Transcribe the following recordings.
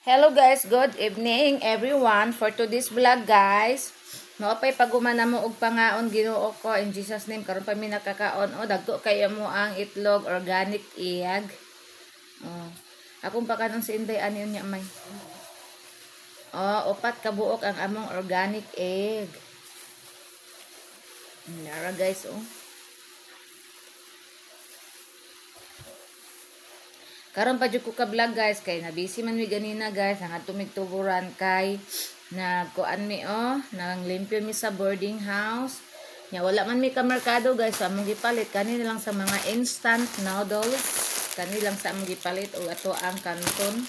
Hello guys, good evening everyone. For today's vlog guys, maupay pagumana mo og pangaon Ginoo ko in Jesus name. Karon pa mi nakakaon. O dagko kayo mo ang itlog organic iyag. Oh, akong pakanon si Inday ani unya may. Oh, upat ka buok ang among organic egg. Nara guys oh. Karon pa jud ko ka vlog guys kay na busy man mi ganina guys, ang adto mig tuburan kay nagkuan mi oh, nanglimpyo mi sa boarding house. Nya wala man mi ka merkado guys, so among gipalit kani lang sa mga instant noodles, kani lang sa among gipalit og ato ang kanton.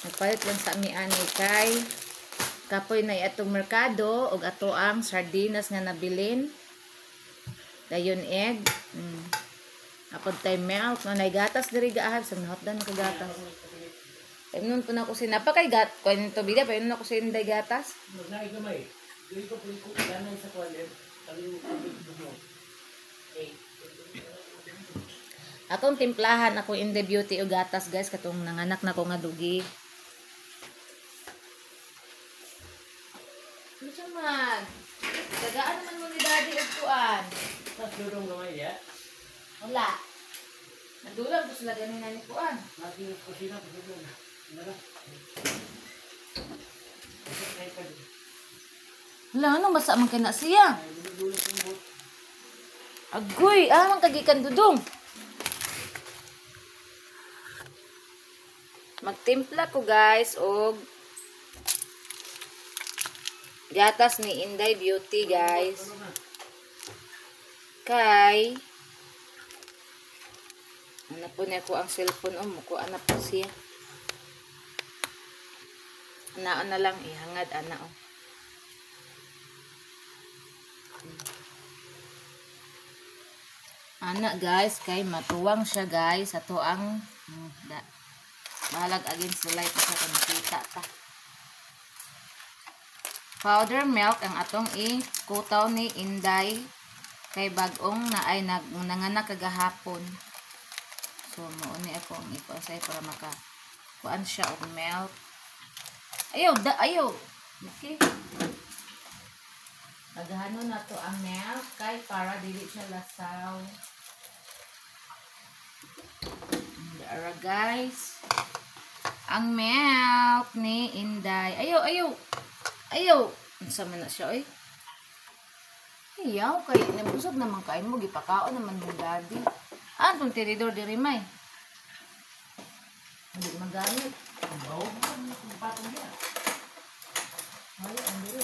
Nagpalit lang sa mi ani kay kapoy na atong merkado og ato ang sardinas nga nabilin. Dayon egg. Apod tay milk, no, gatas diri gaahab sa hotdan kagatas. Painon po na ko sinapa kay gat ko nito bida painon ako sa Inday gatas. Magnay gamay. Dili ko pud ko ganay sa kuan. Akong timplahan ako Inday Beauty og gatas guys katong nanganak na ko nga dugi. Unsa man? Tagaan man mo ni Daddy og kuan. Tas dudong gamay ya. Wala. Nadulang ko sila ganina ni kuan. Wala, anong basa man kay na siya? Agoy, ah, man kagikan dudong. Magtimpla ko guys og gatas ni Inday Beauty guys. Kay ano po niya ko ang cellphone o mukuha na po siya. Anao na lang ihangad ana o. Ana guys kay matuwang siya guys ato ang bahalag against the light sa makita ta. Powder milk ang atong i-kutaw ni Inday kay bag-ong na ay nanganak kagahapon. So mao ni ako ang ikuan say para maka kuan siya og milk. Ayaw da ayaw. Okay. Daghanon na to ang milk kay para dili siya lasaw. Ara guys. Ang milk ni Inday. Ayaw ayaw. Ayaw. Unsa man na siya oy? Ayaw kay nabusog naman kay mo gipakaon naman mo daddy. Ah, itong tiridor diri may. Hindi magamit. Ay, ang diri.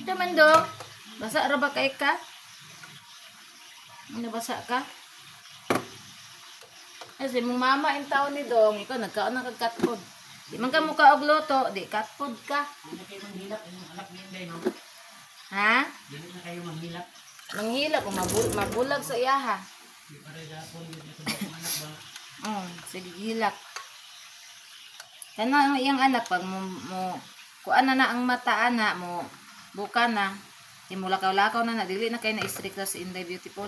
Ito man do. Basa ra ba kay ka? Nabasa ka? Ay, si mong mama in taon ni Dong, ikaw nagkaon na kag katpod. Di man ka mukha og luto, di katpod ka. Di na kayo manghilak imong anak ni Inday, no? Ha? Dili na kayo manghilak. Manghilak o mabulag sa iyaha. Di pa rin gapon yun itong anak ba? Sige hilak. Kana ang iyang anak pag mo kuan na ang mata ana mo buka na, di mo lakaw-lakaw na na dili na kay na istrikta si Inday Beautiful.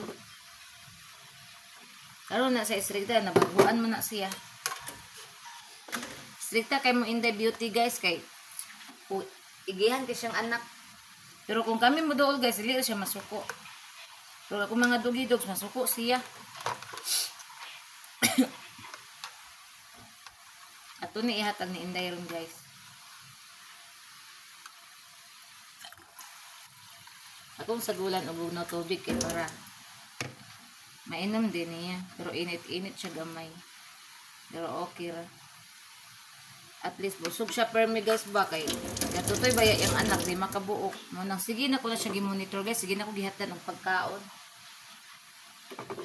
Karon na sa istrikta nabaguan man na siya. Strikta kay mo Inday Beauty guys kay igihan kay siyang anak. Pero kung kami mo dool guys dili siya masuko. Pero kung mga dugi dogs masuko siya. Ato ni ihatag ni Inday ron guys. Akong sagulan og no tubig kay para mainom din niya. Pero init-init siya gamay. Pero okay ra. At least busog siya permi guys ba kay gatutoy baya yung anak di makabuok. Mo nang sige na ko na siya gi-monitor guys, sige na ko gihatan og pagkaon.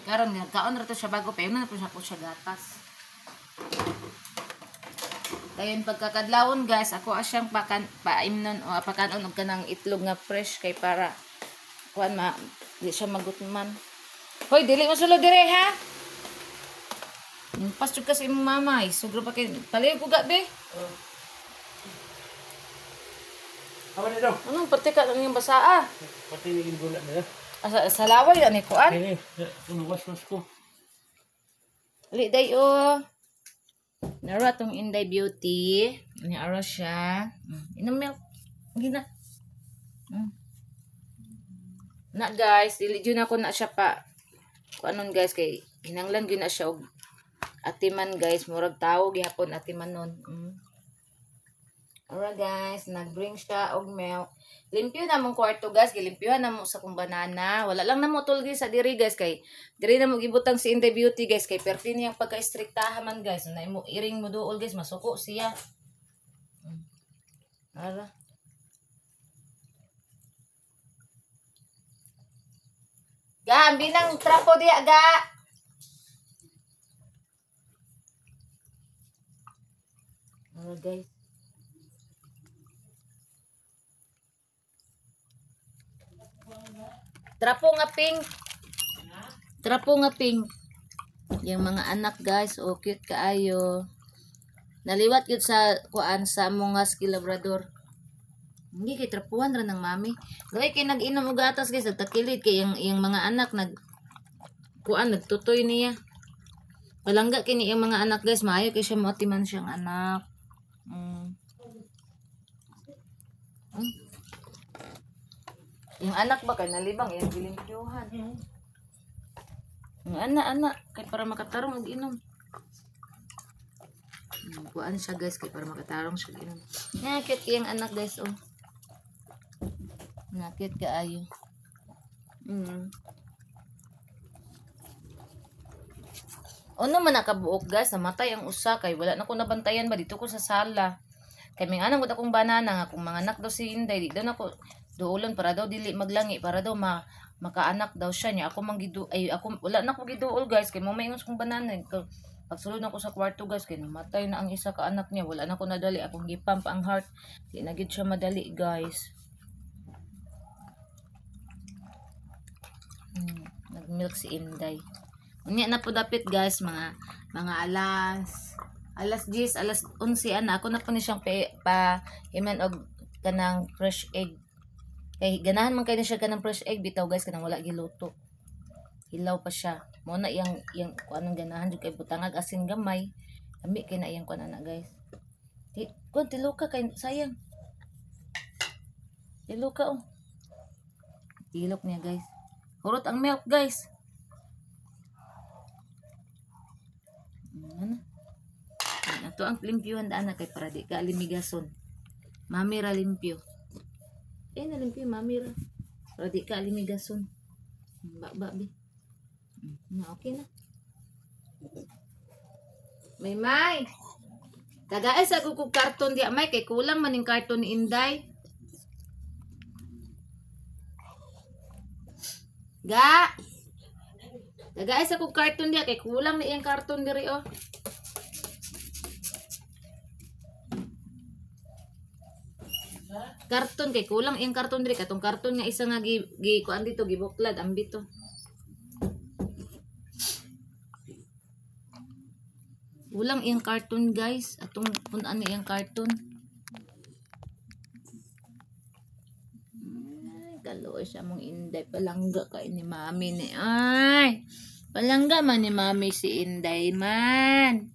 Karon nagkaon ra to siya bago pa na po siya gatas. Dayon pagkakadlawon guys, ako asyang pakan paimnon o pakanon og kanang itlog nga fresh kay para kuan ma di siya magutman. Hoy, dili mo sulod dire ha. Pasok ka sa imong mama, isugro pa kay paliw ko gabi. Awa na daw. Anong pati ka ang iyong basaa? Pati ni gula na. Sa laway ani kuan. Eh, ano was ko. Ali day oh. Nara tong Inday Beauty. Ni ara siya. Inom milk. Gina. Na guys, dili jud ako na siya pa. Kuanon guys kay hinanglan gyud na siya og atiman guys, murag tawo gihapon atiman nun. Alright guys, nag-bring siya og milk. Limpyo na mong kwarto guys, gilimpyuhan na mo sa kong banana. Wala lang na mo tulgi sa diri guys kay diri na mo gibutang si Inday Beauty guys kay perti niyang pagka-istriktaha man guys. Na imo iring mo duol guys, masuko siya. Ara. Ga, ambi nang trapo diya ga. Alright guys. Trapo nga pink. Trapo nga pink. Yung mga anak guys, oh cute kaayo. Naliwat yun sa kuan sa among husky labrador. Hindi kay trapuhan ra ng mami. Daway kay nag-inom og gatas guys, nagtakilid kay yung mga anak nag kuan nagtutoy niya. Palangga kini yung mga anak guys, maayo kay siya moatiman siyang anak. Yung anak ba kay nalibang iyang gilimpyuhan. Yung anak kay para makatarong og inom. Kuan siya guys kay para makatarong siya og inom. Na cute iyang anak guys oh. Na cute kaayo. Ono man nakabuok guys, namatay ang usa kay wala na ko nabantayan ba dito ko sa sala. Kay may anang gud akong banana nga kung mga anak daw si Inday di daw nako duolon para daw dili maglangi para daw makaanak daw siya niya. Ako man gidu ay ako wala na ko giduol guys kay mo maingon sa kong banana. Pagsulod na ko sa kwarto guys kay namatay na ang isa ka anak niya, wala na ko nadali akong gipump ang heart. Di na gid siya madali guys. Nagmilk si Inday. Unya na po dapit guys mga alas 10, alas 11 ana ako na po ni siyang pa iman og kanang fresh egg. Kay ganahan man kay ni siya kanang fresh egg bitaw guys kanang wala giluto. Hilaw pa siya. Mo na iyang kuan ganahan jud kay butangag asin gamay. Lami kay na iyang kuan ana guys. Kuan tiluka kay sayang. Tiluka oh. Tilok niya guys. Hurot ang milk guys. Ano? Ato ang limpyuhan daan na kay para di ka alimigason. Mami ra limpyo. Eh na limpyo mami ra. Para di ka alimigason. Ba bi. Na okay na. May may. Tagaay sa kukog karton di may kay kulang man ning karton ni Inday. Ga. Tagaay sa kog karton diya kay kulang ni iyang karton diri oh. Karton kay kulang iyang karton diri katong karton nga isa nga gi kuan dito gibuklad ambito. Kulang iyang karton guys, atong punan ni iyang karton. Ay, kaluoy siya mong Inday palangga kay ni mami ni. Ay, palangga man ni mami si Inday man.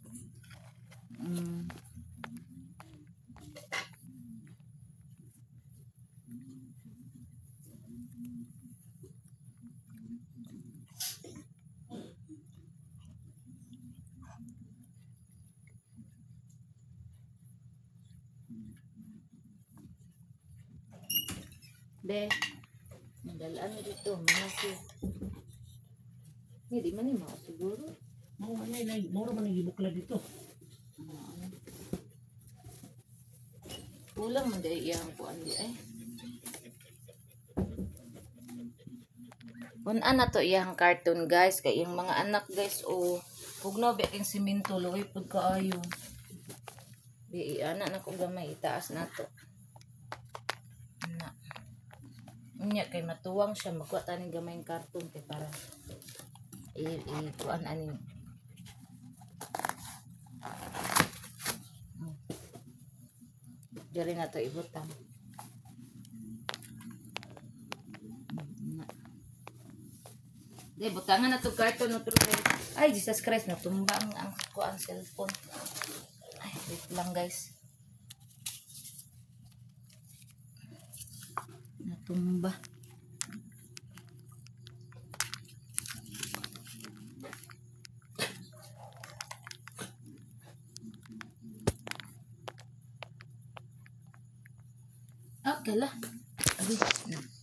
Be, nagalaan mo dito, mga si. Hindi man ni mao siguro. Mao man ni, mao man ni gibukla dito. Kulang man dai iyang kuan di ay. Kun-an na to iyang karton guys kay iyang mga anak guys o hugnaw ba king simento luoy pud kaayo. Bi ana na ko gamay itaas nato. Na. Unya kay matuwang siya magkuha ta ning gamay karton kay para i kuan ani. Diri na to ibutang. Na. Day, butangan na to karton no. Ay, Jesus Christ, natumba ang kuan cellphone. Ay, wait lang guys. Natumba. Ah, gala. Abi,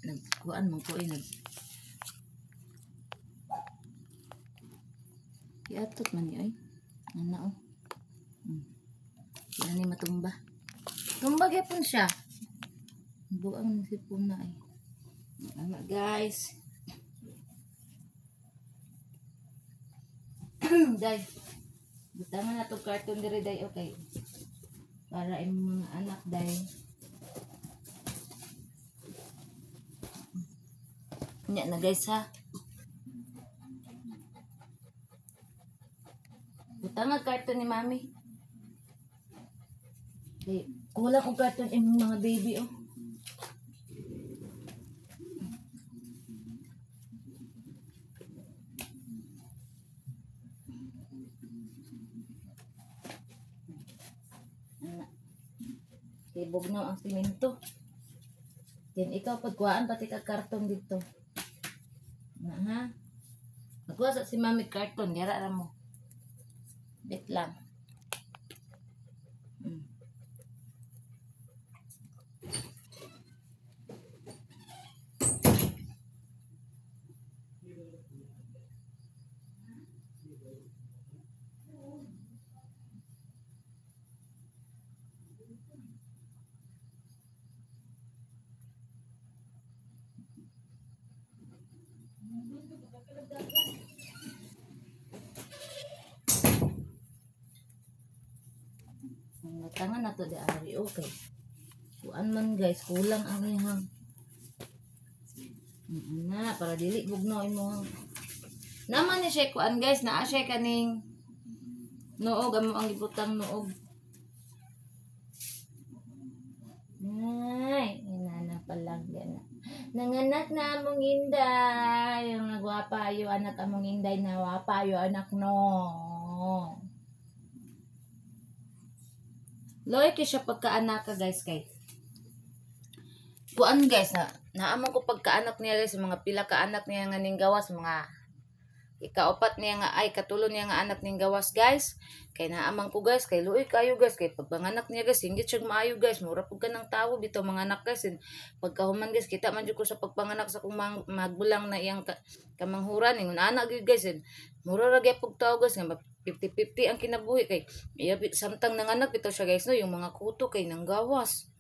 nagkuan man ko eh, nag Iatot man ni ay. Ana oh. Wala ni matumba. Tumba gyapon siya. Buang si puna ay. Ana guys. Day. Butangan na to karton diri day, okay. Para imong mga anak day. Nya na guys ha. Butang ang karton ni mami. Okay. Kulang kong karton imong mga baby oh. Tibog na ang simento. Then ikaw pagkuhaan pati ka karton dito. Na ha. Magkuha sa si mami karton, dira ra mo. Wait lang. Tangan na to di ari, okay. Kuan man guys, kulang ang iyang. Na para dili bugno imong. Naman ni siya kuan guys, naa siya kaning noog amo ang gibutang noog. Ay, inana pa lang gana. Nanganak na among Inday, yung nagwapa ayo anak among Inday, nawapa ayo anak no. Loy kay siya pagkaanak ka guys kay. Kuan guys na naamon ko pagkaanak niya guys, mga pila ka anak niya nga ning gawas, mga ikaupat niya nga ay katulo niya nga anak ning gawas guys. Kay naamang ko guys, kay luoy kayo guys, kay pagpanganak niya guys, hinggit siya maayo guys, mura pud ka ng tawo bitaw mga anak guys. And pagkahuman guys, kita man jud ko sa pagpanganak sa akong magulang na iyang kamanghuran ingon anak gyud guys. And mura ra gyud tawo guys nga 50-50 ang kinabuhi kay iya samtang nanganak bitaw siya guys no, yung mga kuto kay nanggawas.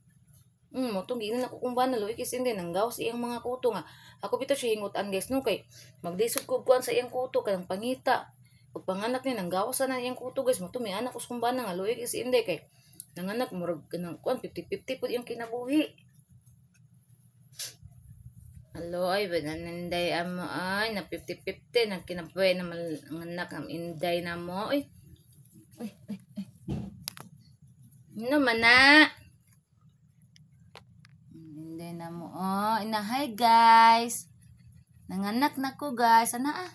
Mo tong giingnan ako kung bana luoy kay hindi nanggawas iyang mga kuto nga. Ako bitaw siya hingutan guys no kay maglisod ko kuan sa iyang kuto kanang pangita. Pagpanganak niya nanggawas na iyang kuto guys, mo to may anak ko sa kumbana nga luoy kay hindi kay nanganak murag kanang kuan 50-50 pud iyang kinabuhi. Alo ay bananday amo ay na 50-50 nang kinabuhi na ang anak ang Inday na mo ay. Ay ay ay. Ano man na? Inday na mo oh. Ina, hi guys. Nanganak na ko guys. Ana ah.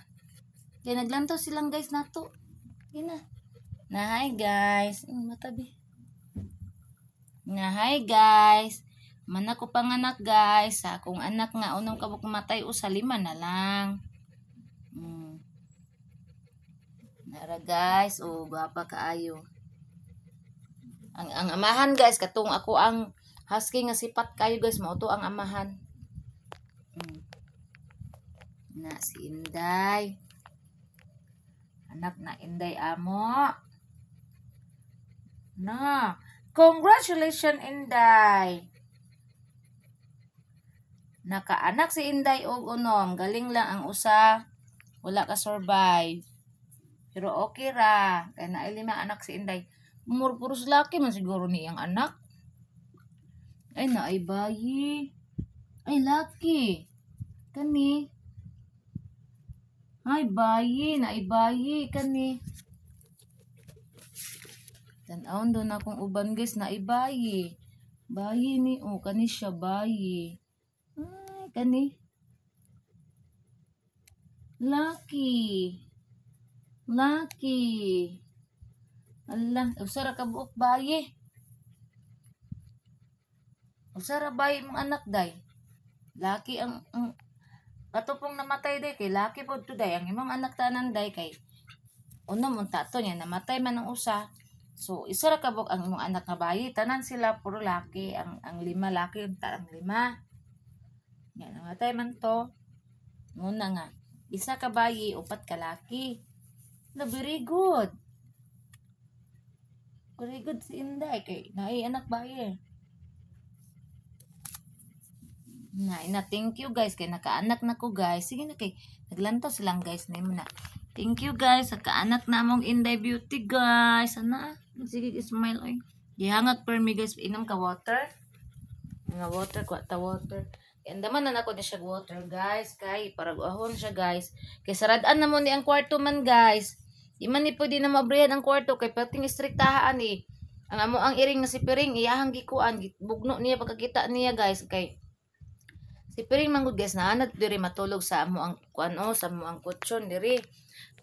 Kaya naglantaw silang guys nato. Ina. Na hi guys. Matabi. Na hi guys. Man ako panganak guys. Sa akong anak nga unong kabuk matay usa 5 na lang. Nara guys, oh gwapa kaayo. Ang amahan guys katong ako ang husky nga sipat kayo guys, mao to ang amahan. Na si Inday. Anak na Inday amo. Na, congratulations Inday. Nakaanak si Inday og unom, galing lang ang usa, wala ka survive. Pero okay ra, kay naay 5 anak si Inday. Murpuros laki man siguro ni iyang anak. Ay naay bayi. Ay laki. Kani. Ay bayi, naay bayi kani. Tan-awon do na akong uban guys, naay bayi. Bayi ni oh, kani siya bayi. Ay kani. Lucky. Lucky. Ala, usa ra ka buok bayi. Usa ra bayi mong anak day. Lucky ang katupong namatay day kay lucky pod to day. Ang imong anak tanan day kay unom unta to niya namatay man ang usa. So isa ra ka buok ang imong anak nga bayi. Tanan sila puro laki, ang lima laki unta ang lima. Nya namatay man to. Muna nga isa ka bayi, upat ka laki. No, very good. Very good si Inday kay naay anak bayi. Na, ina, thank you guys kay nakaanak na ko guys. Sige na kay naglantaw silang guys na mo na. Thank you guys sa kaanak na among Inday Beauty guys. Ana, sige smile oy. Gihangag per mi guys, inom ka water. Nga water, kuha ta water. Andaman na nako ni siya water guys kay para ahon siya guys. Kay sarad-an na mo ni ang kwarto man guys. Di man ni pwede na mabrihan ang kwarto kay perting istriktahaan eh. Ang amo ang iring nga si Piring iyahang gikuan bugno niya pagkakita niya guys kay si Piring manggod guys naanad diri matulog sa amo ang kuan o sa amo ang kutsyon diri.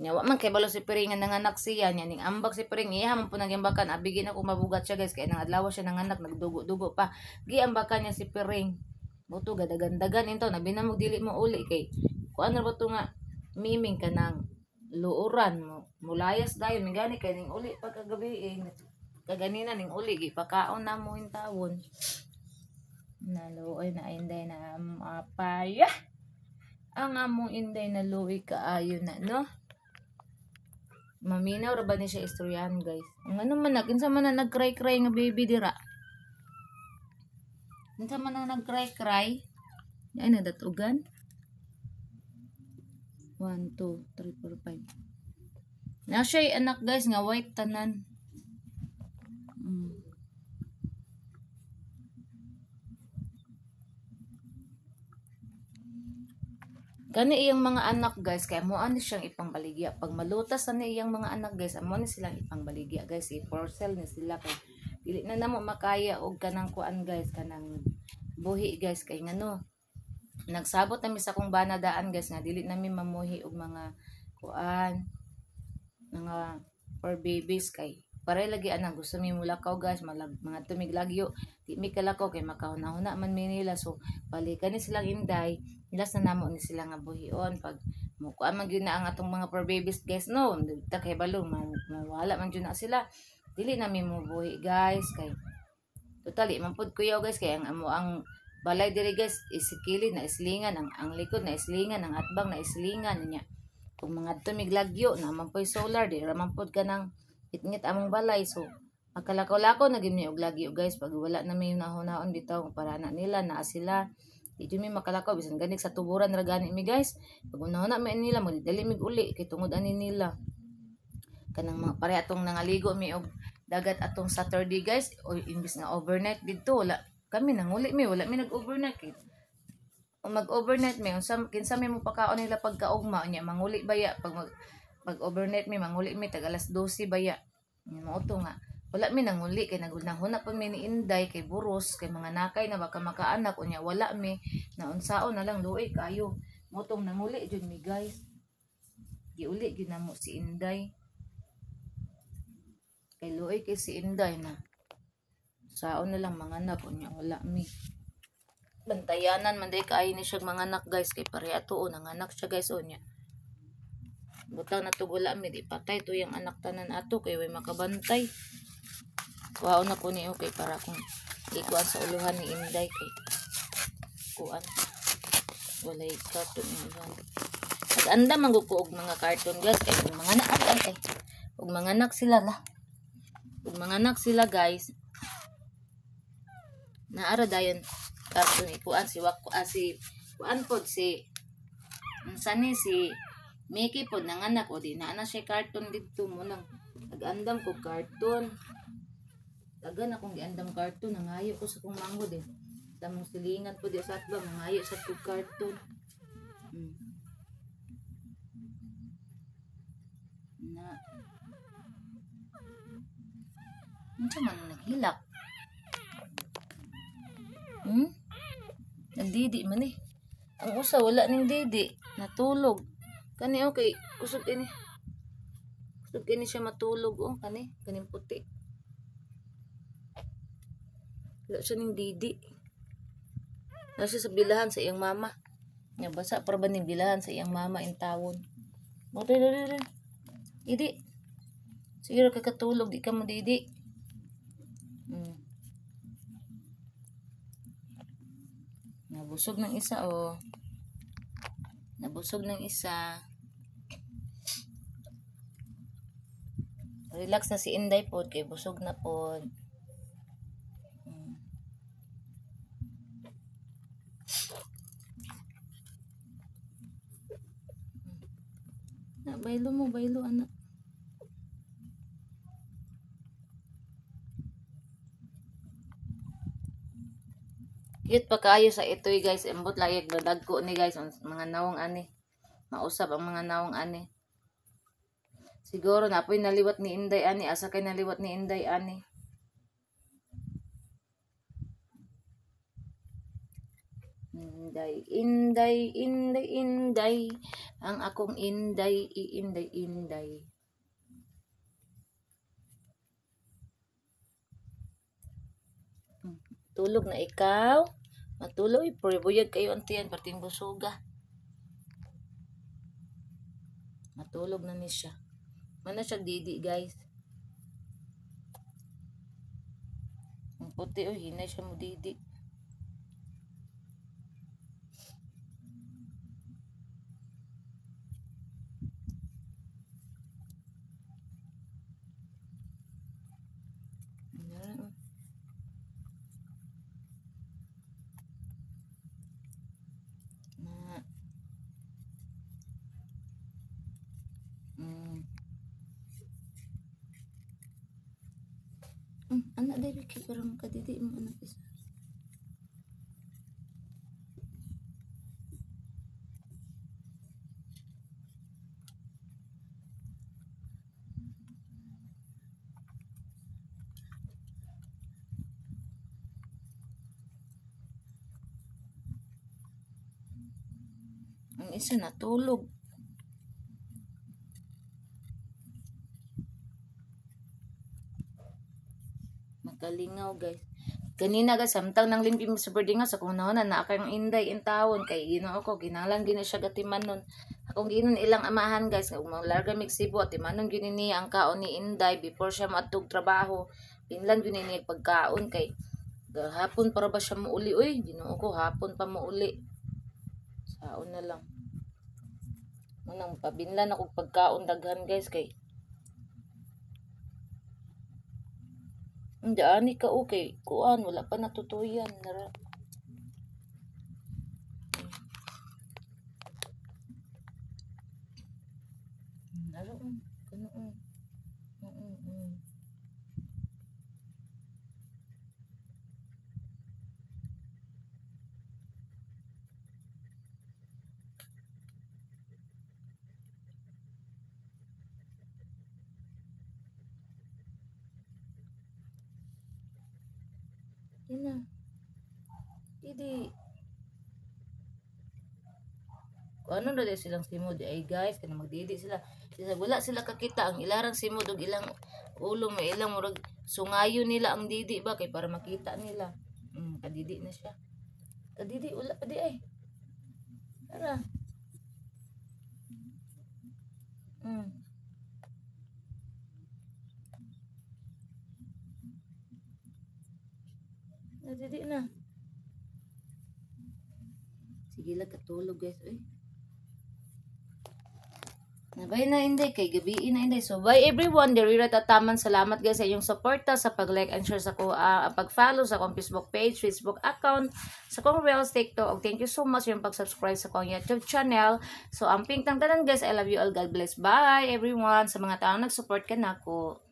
Nya wa man kay balo si Piring nga nanganak siya nya ning ambak si Piring iya man po nagyambakan abigin ako mabugat siya guys kay nang adlaw siya nanganak nagdugo-dugo pa. Giambakan niya si Piring. Buto gadagandagan into nabi na mo dili mo uli kay kuan ra ba to nga miming kanang luoran mo mulayas dayon mi gani kay ning uli pagkagabi eh kaganina ning uli gipakaon na mo intawon. Naluoy na Inday na apaya. Ang among Inday na luoy kaayo na no. Maminaw ra ba ni siya istoryahan guys. Ang ano man na kinsa man na nag-cry-cry nga baby dira. Kinsa man na nag-cry-cry. Ay nadatugan. 1 2 3 4 5. Na siya anak guys nga white tanan. Kani iyang mga anak guys kay amo ani siyang ipangbaligya. Pag malutas na ni iyang mga anak guys, amo ni silang ipangbaligya guys, i-parcel ni sila kay dili na namo makaya og kanang kuan guys, kanang buhi guys kay ngano. Nagsabot nami sa akong bana daan guys nga dili nami mamuhi og mga kuan, mga for babies kay pare lagi anang gusto mi mulakaw guys, malag, mga tumiglagyo di mi kalakaw kay makahuna-huna man mi nila. So balikan ni silang Inday, last na namo ni sila nga buhion pag mukuan man gyud na ang atong mga for babies guys no, ta kay balo mawala man gyud na sila, dili na mi mubuhi guys kay totally man pud kuyaw guys kay ang amo ang balay diri guys isikili na islingan ang likod na islingan ang atbang na islingan niya. Kung mga tumiglagyo na man poy solar di ra man pud kanang itngit among balay. So makalakaw-lakaw na gyud mi og lagyo guys pag wala na mi nahunahon bitaw para na nila naa sila di jud mi makalakaw bisan ganik sa tuburan ra gani mi guys. Pag unahuna mi nila magdali mig uli kay tungod ani nila kanang mga pare atong nangaligo mi og dagat atong Saturday guys o imbis nga overnight didto wala kami nanguli mi, wala mi nag-overnight kay o mag-overnight mi unsa kinsa mi mo pakaon nila pagkaugma unya manguli baya pag pag overnight mi manguli mi tag alas 12 baya. Mao to nga wala mi nanguli kay nagunahuna pa mi ni Inday kay buros kay mga nakay na baka makaanak unya wala mi naunsaon na lang luoy kayo. Mao tong nanguli jud mi guys. Giuli gyud namo si Inday. Kay luoy kay si Inday na saon na lang mga anak unya wala mi. Bantayanan man day kaayo ni siya mga anak guys kay pareha tuo nanganak siya guys unya. Butang natugula mi di patay to yang anak tanan ato kay way makabantay. Kuhaon na ko ni okay para kung ikuan sa uluhan ni Inday kay kuan walay karton ni uluhan. Nag-anda man gud ko og mga karton guys kay og mga anak ay og mga anak sila la. Og mga anak sila guys. Naara dayon karton ikuan si wako si kuan pod si unsa ni si Mickey pod nanganak o di naa na siya karton didto mo nang nag-andam ko karton. Tagan akong giandam karton nangayo ko sa kong mango din. Sa mong silingan po di sa atbang nangayo sa kong karton. Na. Unsa man naghilak? Nagdidi man eh. Ang usa wala ning didi, natulog. Kani okay, kusog ini. Kusog ini siya matulog oh, kani, kaning puti. Wala siya ning didi. Nasa sa bilahan sa iyang mama. Nga basa para ba ning bilahan sa iyang mama in tawon. Mo dili. Didi. Siguro kakatulog di ka mo didi. Nabusog ng isa oh. Nabusog ng isa. Relax na si Inday pod kay busog na pod. Na baylo mo, baylo anak. Cute pa kaayo sa itoy guys, embot layag dadagko ni guys ang mga nawong ani. Mausab ang mga nawong ani. Siguro na po'y naliwat ni Inday ani, asa kay naliwat ni Inday ani. Inday, Inday, Inday, Inday, ang akong Inday, iinday, Inday. Tulog na ikaw. Matulog, pero buyag kayo ang tiyan, parting busuga. Matulog na ni siya. Mana siya didi guys. Ang puti oh, hinay siya mo didi. Na. Anak diri kay parang kadidi mo anak isa. Ang isa natulog. Makalingaw guys. Kanina guys, samtang nang limpyo sa boarding house, akong nauna na akong Inday in tawon kay Ginoo ko ginalang gina siya gatimanon. Akong ginon ilang amahan guys, nga larga mig Cebu atimanon gyud niya ang kaon ni Inday before siya maadtog trabaho. Pinlan gyud niya pagkaon kay hapon para ba siya muuli oy, Ginoo ko hapon pa muuli. Saon na lang. Munang pabinlan ako pagkaon daghan guys kay hindi ani ka okay kuan wala pa natutuyan nara. Naro kuno. Yan na. Didi. Kung ano na silang simod ay guys, kana magdidi sila. Wala sila kakita ang ilarang simod og ilang ulo may ilang murag sungayo nila ang didi ba kay para makita nila. Kadidi na siya. Kadidi wala pa di ay. Tara. Nadidi na. Sige lang katulog guys. Uy. Nabay na Inday kay gabi na Inday. So bye everyone. Diri ra tataman. Salamat guys sa inyong suporta sa pag-like and share sa ko pag-follow sa akong Facebook page, Facebook account, sa akong Reels, TikTok. Og thank you so much sa inyong pag-subscribe sa akong YouTube channel. So amping tang tanan guys. I love you all. God bless. Bye everyone. Sa mga taong nag-support kanako.